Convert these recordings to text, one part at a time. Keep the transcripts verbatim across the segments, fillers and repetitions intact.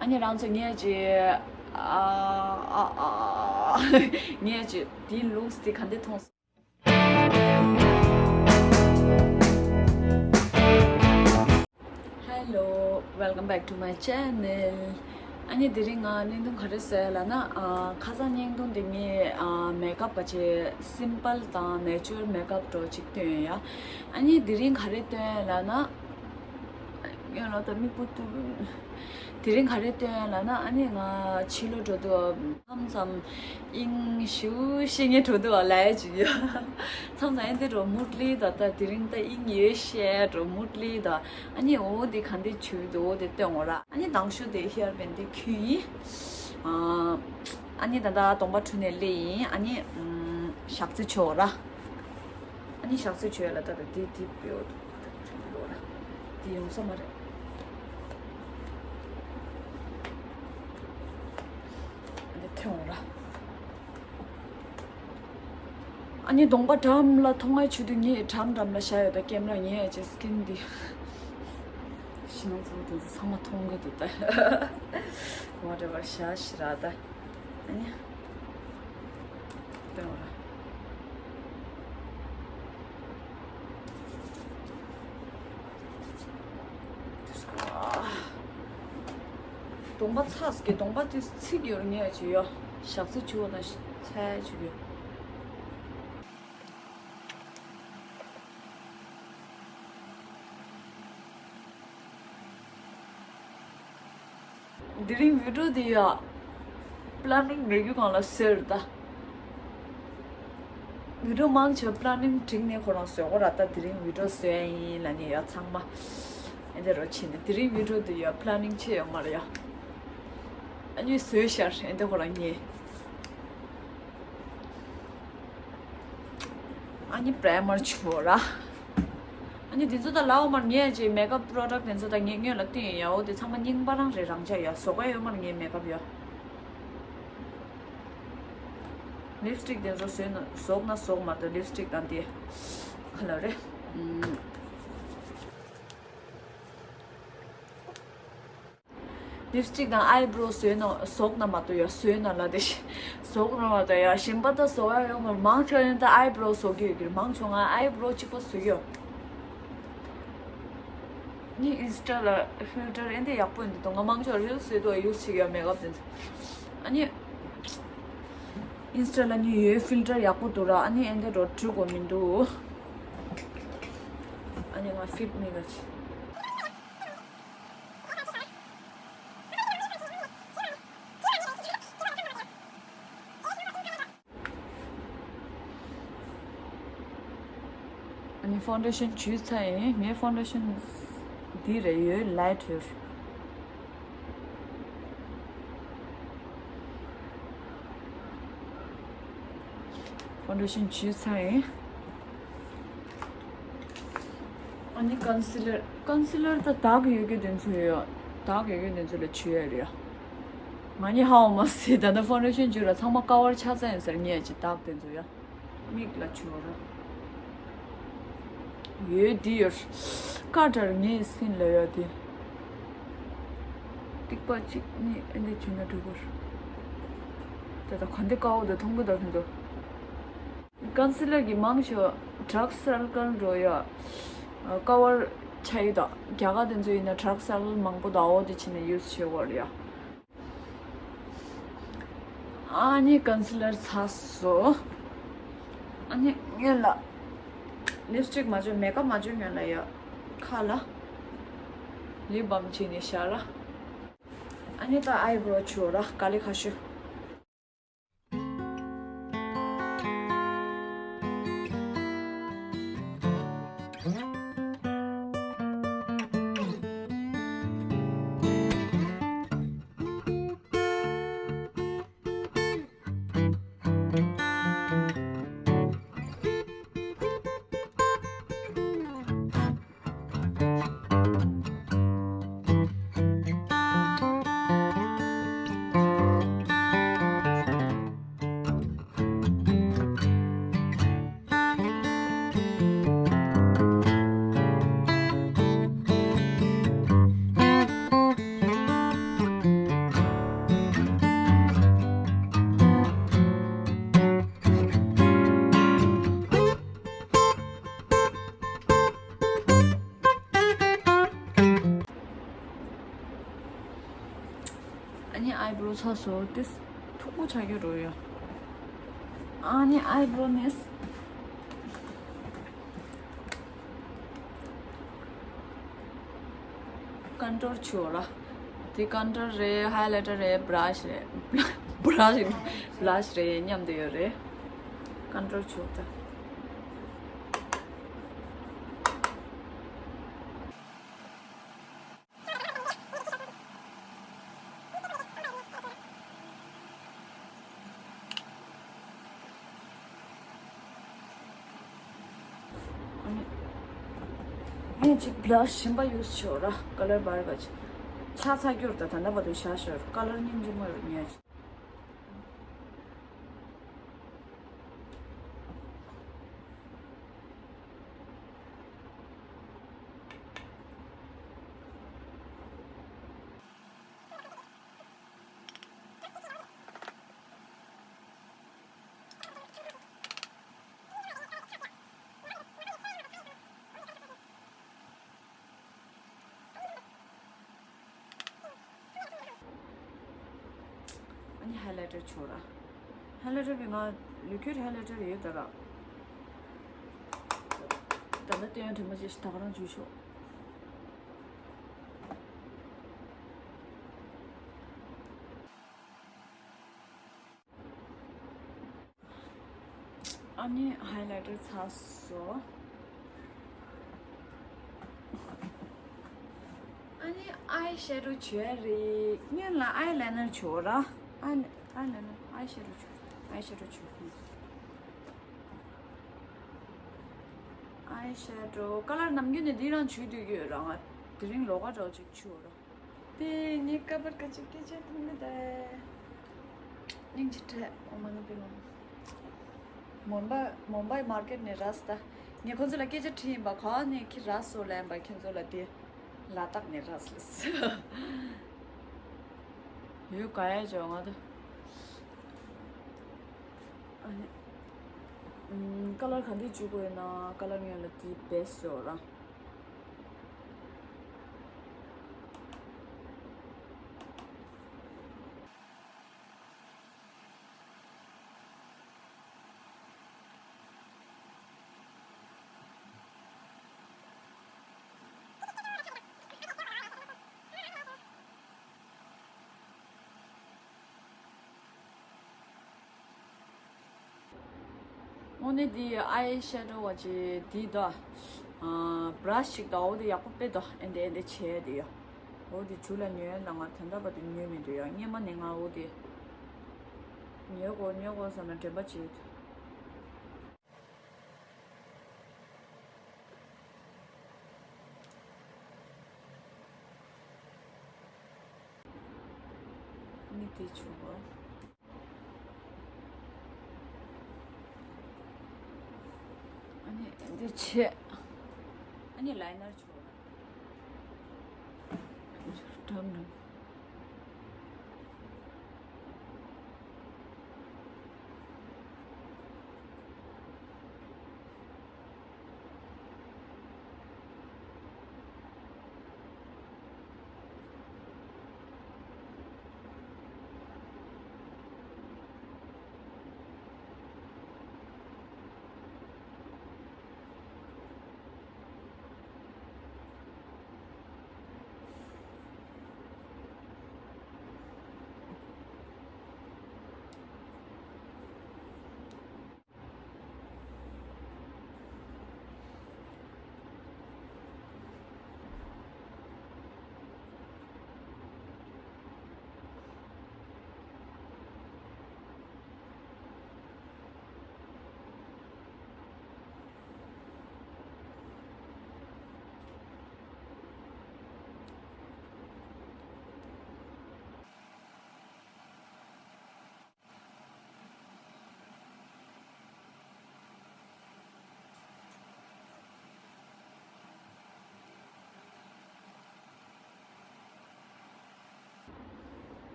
ཨ་ནི་རང་ཚོ་ངས་ཅི། ཨ་ཨ་ཨ་ངས་ཅི་དེའི་ལུགས་དེ་ག་འདྲ་མཐོང་སོང་། Hello, welcome back to my channel. ཨ་ནི་དེ་རིང་ང་བརྙན་ཐུང་ག་རེ་བཟོས་ལབ་ན། ཨ་ཁ་སང་བརྙན་ཐུང་དེ་ངས་ཨ་མེག་ཨབ་ག་ཅེ་སིམ་པལ་དང་ནེ་ཅུ་རལ་མེག་ཨབ་འདྲ་ཅིག་བཏོན་ཡ། ཨ་ནི་དེ་རིང་ག་རེ་བཏོན་ལབ་ན། ཡང་ལ་ད་མིག་པོ་ཏུ། དེ་རིང་ག་རེ་བཏོན་ལབ་ན། ཨ་ནི་ང་ཕྱི་ལོགས་འགྲོ་དུས་མཚམས་མཚམས་དབྱིན་ཞུ་ཤེས་ངེས་འགྲོ་དུས་ལ་ཡ་ཅིག་ཡོད། མཚམས་མཚམས་ཨེ་འདི་འགྲོ་མུ་ལི་ད་ད་དེ་རིང་ད་དབྱིན་ཡོད་ཤེས་འགྲོ་མུ་ལི་ད། ཨ་ནི་འོ་དེ་ག་འདི་ཆུ་དུ་འོ་དེ་བཏོན་འོ་ར། ཨ་ནི་དང་ཤུ་དེ་ཧེར་བན་དེ་ཁྱུ་ཡིན། ཨ་ནི་ད་ད་གདོང་པ་འཁྲུ་ནས་ལེ་ཡིན། ཨ་ནི་ཞག་རྩི་ཆོ་ར། ཨ་ནི་ཞག་ཚོད་བྱོས་ལ་ད་ད་དེ་དེ་པེའོ་ཡོད་ལ་དེ་ཡོང་ས་མ་རེད། ཨ་ནི་ཐེ་འོང་ར། ཨ་ནི་གདོང་པ་འགྲམ་ལ་མཐོང་ང་ཆུ་དུ་ངས་འགྲམ་འགྲམ་ལ་བཞག་ཡོད་ད་ཀེམ་ར་ངས་ཨ་ཅེ་སི་ཀིན་འདི་ཤི་ན་ཚོ་དེ་ཚོ་ཚང་མ་མཐོང་གི་འདུག་ད། ཝ་ཊེ་ཝར་བཞག་ཤི་ར་ད། ཨ་ནི། སྟོན་ར། གདོང་པ་ཚ་སྐྱེ་གདོང་པ་དེ་ཚིག་ཡོར་ངེས་ཅིག་ཡོ། ཞག་ཚི་ཆུ་བ་དང་ཚལ་ཅིག་ཡོ། དེ་རིང་བི་ཌིའོ་འདི་ཡ། པི་ལ་ནིང་མེད་རྒྱུ་གང་ལ་ཟེར་ད། བི་ཌིའོ་མང་ཆེ་པི་ལ་ནིང་བསྒྲིགས་ནས་ཁོ་རང་བཟོས་གོ་ར། ད་དེ་རིང་བི་ཌིའོ་བཟོས་ཡིན་ལ་ནི་ཡ་ཚང་མ། ཨེ་འདི་རོ་ཕྱིན་ནས་དེ་རིང་བི་ཌིའོ་འདི་ཡ་པི་ལ་ནིང་ཆེ་ཡོད་མ་རེད་ཡ། ཨ་ནི་བཟོས་ཤར་ཨེ་འདི་ཁོ་རང་ཉེ། ཨ་ནི་པི་རའི་མར་བྱུག་ར། ཨ་ནི་དེ་ཚོ་ད་ལའོ་མར་ངས་ཅིག་མེག་ཨབ་པྲོ་ཌག་དེ་ཚོ་ད་ངས་སྔོན་ལ་བཏོན་ཡོད། འོ་དེ་ཚང་མ་རྙིང་པ་རང་རེད། རང་ཆ་ཡོད་བཟོ་ག་ཡོད་མར་ངས་མེག་ཨབ་ཡོད། ལིབ་སི་ཊིག་དེ་ཚོ་བཟོས་ན་བཟོ་ན་བཟོ་མ་གཏོགས་ལིབ་སི་ཊིག་དང་དེ་ག་ལ་རེད། ཨུམ། ལིབ་སི་ཊིག་དང་ཨའི་བྷོ་རོ་བཟོས་ན་བཟོ་ན་མ་གཏོགས་ཡ་བཟོས་ན་ལ་དེ་བཟོ་ན་མ་གཏོགས་ཡ་གཞན་པ་ད་བཟོ་ཡ་ཡོད་མ་རེད། མང་ཆེ་ཡིན་ད་ཨའི་བྷོ་རོ་བཟོ་གི་ཡོད་ཀྱི་རེད། མང་ཆེ་ང་ཨའི་བྷོ་རོ་གཅིག་པོ་བཟོ་གི་ཡོད། ནི་ཨིན་སི་ཊ་ལ་ཕིལ་ཊར་ཨེ་འདི་ཡག་པོ་ཡིན་འདུག་ང་མང་ཆེ་རིལ་སི་བཟོས་དུས་ཡུ་སི་བྱེད་ཀྱི་ཡོད་མེག་ཨབ་དེ་ཚོ། ཨ་ནི་ཨིན་སི་ཊ་ལ་ནི་ཡོད་ཕིལ་ཊར་ཡག་པོ་འདུག་ར། ཨ་ནི་ཨེ་འདི་འགྲོ་འགྲོ་དགོས་མི་འདུག་ཨ་ནི་ང་ཕིཊ་མེ་ག་ཆེ། ཨ་ནི་ཕའུན་ཌེ་ཤན་བྱུགས་ཚར་ཡིན། ངའི་ཕའུན་ཌེ་ཤན་འདི་རེད་ཡོད་ལའི་ཊི་ཡོད། ཕའུན་ཌེ་ཤན་བྱུགས་ཚར་ཡིན། ཨ་ནི་ཀོན་སི་ལར། ཀོན་སི་ལར་ད་དག་ཡོད་རྒྱུ་དེ་ཚོ་ཡོད། དག་ཡོད་རྒྱུ་དེ་ཚོ་ལ་བྱུགས་ཡ་རེད། ང་ནི་ཧ་འོ་མ་སི་ད་ནི་ཕའུན་ཌེ་ཤན་བྱུགས་ལ་ཚང་མ་ཀ་བར་ཆགས་ཚར་ཡིན་ཟེར་ངས་ཅི་དག་དེ་ཚོ་ཡ། མིག་ལ་བྱུགས་ར། ཡོད་འདི་ཡོད། ཀ་ཏར་ངའི་སི་ཀིན་ལ་ཡོད་དེ། ཏིག་པ་གཅིག་གཉིས་ཨེ་འདི་བྱུགས་ན་འགྲིག་གོ། ད་ད་ག་འདི་ཀ་བོ་དེ་མཐོང་གི་ད་ཁྱོད་ཚོ། ཀོན་སི་ལར་གྱི་མང་ཆེ་བ་ཌར་ཀ་སར་ཀལ་འགྲོ་ཡ། ཀ་བར་ཆ་ཡི་ད། རྒྱ་གར་དེ་ཚོ་ཡིན་ན་ཌར་ཀ་སར་ཀལ་མང་པོ་ད་འོ་དེ་ཕྱིན་ནས་ཡུ་སི་བྱེད་དགོས་རེད་ཡ། ཨ་ནི་ཀོན་སི་ལར་ཚར་སོང་། ཨ་ནི་སྔོན་ལ་ལིབ་སི་ཊིག་མ་བྱུགས་མེག་ཨབ་མ་བྱུགས་སྔོན་ལ་ཡ་ཁ་ལ་ལིབ་བམ་བྱས་ནས་བཞག་ར། ཨ་ནི་ད་ཨའི་བྷོ་རོ་བྱུགས་ར་དཀའ་ལས་ཁག་ཤོས། ཨ་ནི་ཨའི་བྷོ་རོ་ཚ་སོ་ཏིས་མཐུག་པོ་ཆགས་ཀྱི་རོ་ཡོད། ཨ་ནི་ཨའི་བྷོ་རོ་ནས་ཀོན་ཊུར་བྱོས་ར། དེ་ཀོན་ཊུར་རེད། ཧའི་ལའི་ཊར་རེད། བྷ་ར་ཤི་རེད། བྷ་ར་ཤི་བྷ་ལ་ཤི་རེད། མཉམ་དུ་ཡོད་རེད། ཀོན་ཊུར་བྱོས་ད། ངས་ཅིག་བྷ་ལ་ཤི་གཞན་པ་ཡུ་སི་བྱོས་ར། ཀ་ལར་བར་ག་ཅིག་ཆགས་ཚར་རྒྱུར་ད་ད་ལྟ་བར་དུ་བཞག་ཞོར་ཀ་ལར་སྙིང་རྗེ་མོ་ཡོད་ངས། ཨ་ནི་ཧའི་ལའི་ཊར་བྱོས་ར། ཧའི་ལའི་ཊར་བི་ང་ལུ་ཁྱུད་ཧའི་ལའི་ཊར་ཡོད་ད་ར། ད་ལྟ་སྟོན་ཡོང་དྲན་པ་ཅིག་ད་ག་རང་བྱུས་ཤོག་ཨ་ནི་ཧའི་ལའི་ཊར་ཚར་སོང་། ཨ་ནི་ཨའི་ཤེ་ཌོ་བྱོས་རེད། སྔོན་ལ་ཨའི་ལའི་ནར་བྱོས་ར། ཨའི་ཨའི་ལའི་ནར་ཨའི་ཤེ་ཌོ་བྱོས། ཨའི་ཤེ་ཌོ་བྱོས། ཨའི་ཤེ་ཌོ་ཀ་ལར་ནམ་རྒྱུན་ནས་འདི་རང་བྱུས་སྡོད་ཀྱི་ཡོད་ར། ང་དེ་རིང་ལོགས་ཀ་འདྲ་བོ་ཅིག་བྱུས་ར། དེ་ངའི་ཀ་པར་ཀ་ཅིག་སྐད་ཆ་ཐུང་མེད་དེ། སྙིང་རྗེ་ཁྲལ་འོ་མ་ནི་པི་ལོང་། མོན་པ་མོན་པའི་མར་ཀེཊ་ནས་ར་སི་ད། ངས་ཁོང་ཚོ་ལ་སྐད་ཆ་དྲིས་ཡིན་པ། ག་ནས་ཁྱི་ར་སོ་ལེན་པ་ཁྱོད་ཚོ་ལ་དེ། ལ་དྭགས་ནས་ར་སི་ལས། ཡོད་ག་ཡ་ཇོ་ང་ད། ཨ་ནི། ཀ་ལར་ག་འདི་བཅུག་དགོས་ཡིན་ན་ཀ་ལར་ངོས་ལ་དེ་བེ་སི་ཡོད་ར། དངོས་གནས་འདི་ཨའི་ཤེ་ཌོ་བ་ཅི་འདི་དོ། བྷ་ར་ཤི་ཞིག་དང་འོ་དེ་ཡག་པོ་དཔེ་དོ། ཨེ་འདི་ཨེ་འདི་བྱས་དེ་ཡོ། འོ་དེ་ཇུ་ལ་ཉོས་ན་ང་ད་ལྟ་བར་དུ་ཉོས་མི་འདུག་ཡ། སྔན་མ་ནས་ང་འོ་དེ་ཉོས་དགོས་ཉོས་དགོས་བསམ་ན་དྲན་པ་བྱེད། ནི་དེ་ཆུ་བ། ཨ་ནི་འདི་ཆེ། ཨ་ནི་ལའི་ནར་ཆུ་བ། འགྲམ་རུ།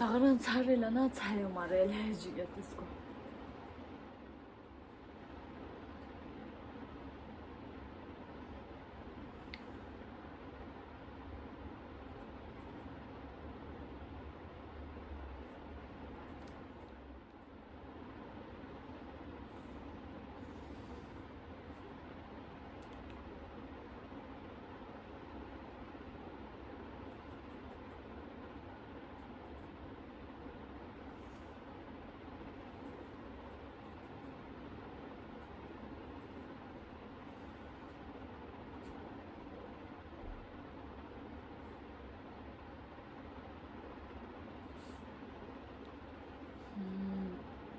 ད་ག་རང་ཚར་རེད་ལབ་ན་ཚར་ཡོད་མ་རེད་ལས་ཅིག་ཡ་ཏིས་ཀོ།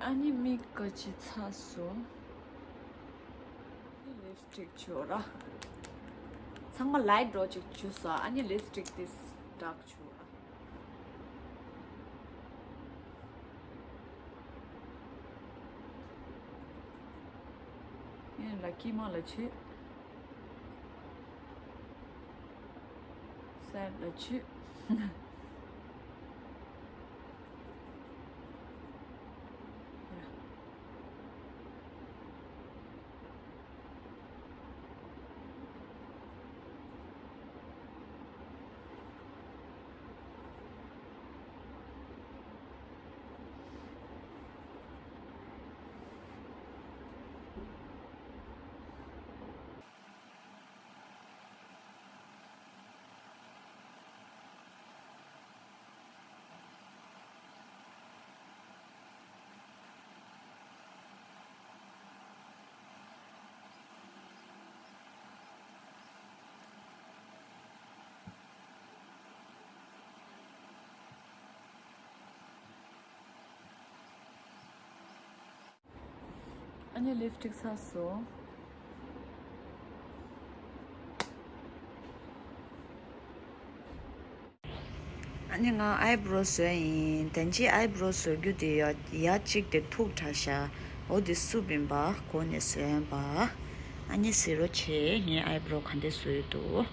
ཨ་ནི་མིག་ག་ཅི་ཚ་སོ། ལིབ་སི་ཊིག་བྱོས་ར། ཚང་མ་ལའིཊ་འགྲོ་ཅིག་བྱུས་སོ། ཨ་ནི་ལིབ་སི་ཊིག་དེ་ཌརྐ་བྱོས་ར། ཡིན་ལ་ཀི་མ་ལ་ཆུ། སེམས་ལ་ཆུ། ཨ་ནི་ལིབ་སི་ཊིག་ཚ་སོང་། ཨ་ནི་ང་ཨའི་བྷོ་རོ་བཟོས་ཡིན། དེ་འཕྱི་ཨའི་བྷོ་རོ་བཟོ་རྒྱུ་དེ་ཡ་ཡ་གཅིག་དེ་མཐུག་དྲགས་ཤག་འོ་དེ་བསུབས་ཡིན་པ། གོང་ནས་བཟོས་ཡིན་པ། ཨ་ནི་གཟིགས་རོགས་བྱེད། ངའི་ཨའི་བྷོ་རོ་ག་འདྲ་བཟོས་ཡོད་འདུག་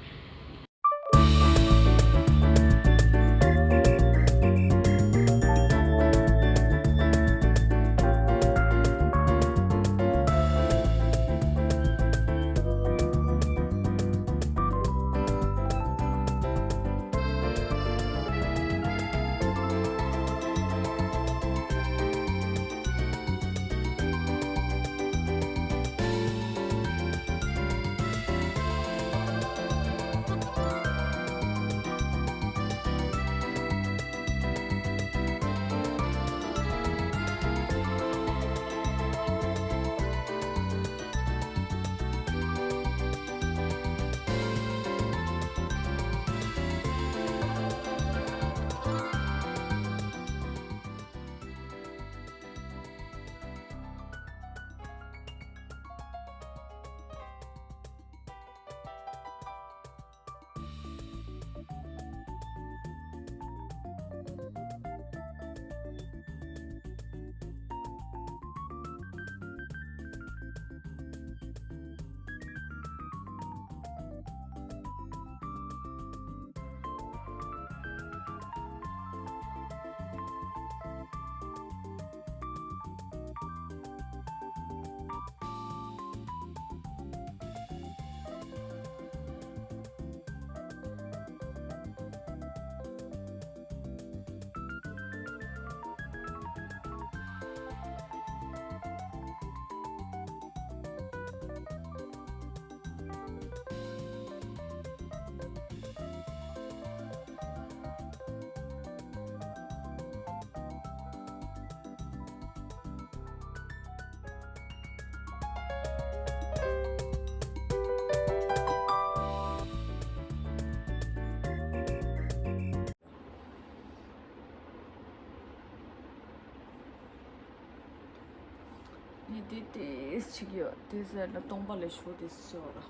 ནི་དེ་ཏིས་ཅིག་ཡོད། དེ་ཟེར་ན་སྟོང་པ་ལས་ཞོ་དེ་ཟེར་བ་ར།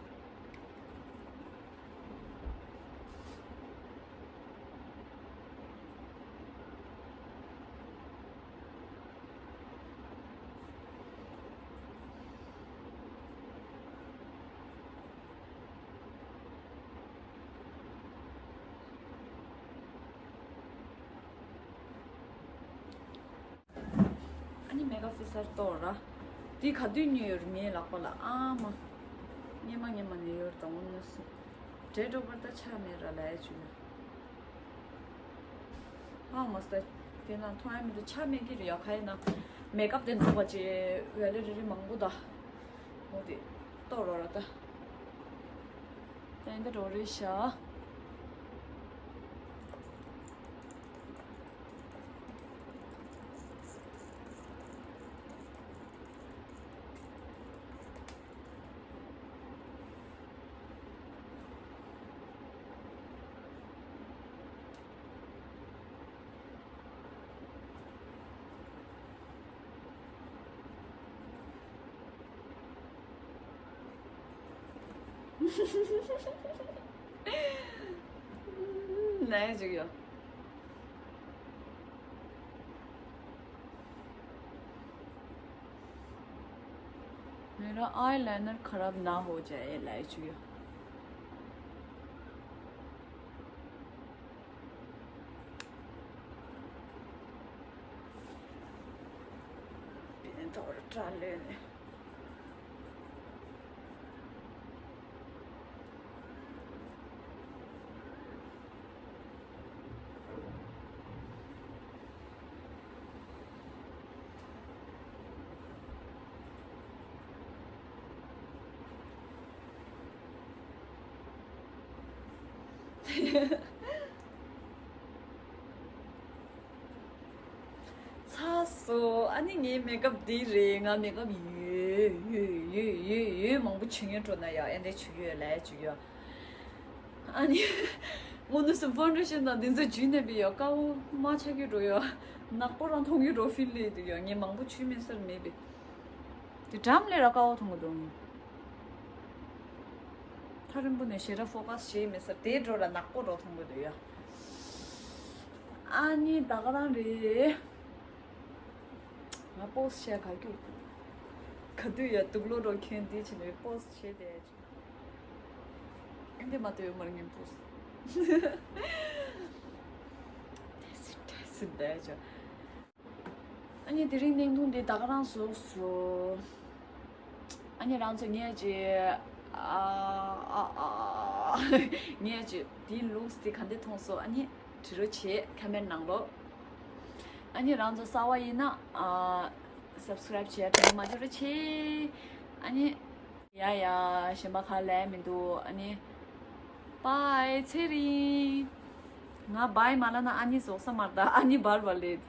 ཨ་ནི་མེ་ཀ་ཕི་སར་གཏོར་ར། དེ་ག་དུས་ཉོས་ཡོད་རེད་ངའི་ལག་པ་ལ། ཨ་མ། སྙེ་མ་སྙེ་མ་ནས་ཡོད་དང་འོ་ནོ་སུ། འདྲེ་འགྲོ་བར་ད་ཆ་མེད་ར་ལ་ཡ་ཅུ། ཨ་མ་སྟ། དེ་ན་མཐོང་ཡ་མི་འདུག་ཆ་མེད་ཀྱི་རེད་ཡ། ག་ཡིན་ན་མེ་ཀབ་དེ་འཛུགས་པ་ཅེ་ཝེ་ལེ་རི་རི་མང་པོ་ད། འོ་དེ་གཏོར་ར་ར་ད། ད་ཡིན་ད་འགྲོ་རེད་ཤག नहीं चुकी हो। मेरा आईलाइनर खराब ना हो जाए, लाइक चुकी हो। बिना तो और ट्राले ने। ཚ་སོ། ཨ་ནི་ངའི་མེག་ཨབ་འདི་རེད། ང་མེག་ཨབ་ཡོད་ཡོད་ཡོད་ཡོད་ཡོད་མང་པོ་བྱེད་མཁན་འགྲོ་ན་ཡ་ཨེ་འདྲ་བྱེད་ཡོད་ལས་བྱེད་ཡོད། ཨ་ནི་དངོས་གནས་སུ་ཕའུན་ཌེ་ཤན་དང་འདི་ཚོ་བྱུས་ནས་པི་ཡོད་དཀར་པོ་མ་ཆགས་ཀྱི་འགྲོ་ཡོད། ནག་པོ་རང་མཐོང་གི་འགྲོ་ཕིལ་ལེ་འདུག་ཡོད། ངས་མང་པོ་བྱུས་མེད་སར་མེད་པས། དེ་འགྲམ་ལས་ར་དཀར་པོ་མཐོང་གི་འདུག་ཐག་རིང་པོ་ནས་ཞེ་དྲག་ཕོ་ཀ་སི་བྱས་མེད་སར་དེ་འགྲོ་ར་ནག་པོ་འགྲོ་མཐོང་གི་འདུག་ཡོད། ཨ་ནི་ད་ག་རང་རེད། ང་པོ་སི་བྱས་ག་རྒྱུ། ག་དུས་ཡ་དུག་ལོག་འགྲོ་ཁྱོད་འདི་བྱས་ནས་པོ་སི་བྱས་ཏེ། འདི་མ་ཏོ་ཡོད་མར་ངན་པོ། དེ་སི་དེ་སི་བསྡད་ཅོ། ཨ་ནི་དེ་རིང་བརྙན་ཐུང་འདི་ད་ག་རང་བཟོས་སོ། ཨ་ནི་རང་ཚོ་ངས་ཅི། ཨ་ཨ་ཨ་ངས་ཅི་དེའི་ལུགས་དེ་ག་འདི་མཐོང་སོ། ཨ་ནི་བྲི་རོགས་བྱེད་ཁ་མེར་ནང་ལོགས། ཨ་ནི་རང་ཚོ་གསར་པ་ཡིན་ན་ཨ་སབ་སི་ཀ་རབ་བྱེད་དྲན་མ་བརྗེད་རོགས་བྱེད། ཨ་ནི། ཡ་ཡ། གཞན་པ་ག་ལས་མི་འདུག་ཨ་ནི། པའི་ཚེ་རིང་། ང་བའི་མ་ལ་ན་ཨ་ནི་ཟོག་ས་མར་ད་ཨ་ནི་བར་བར་ལེ།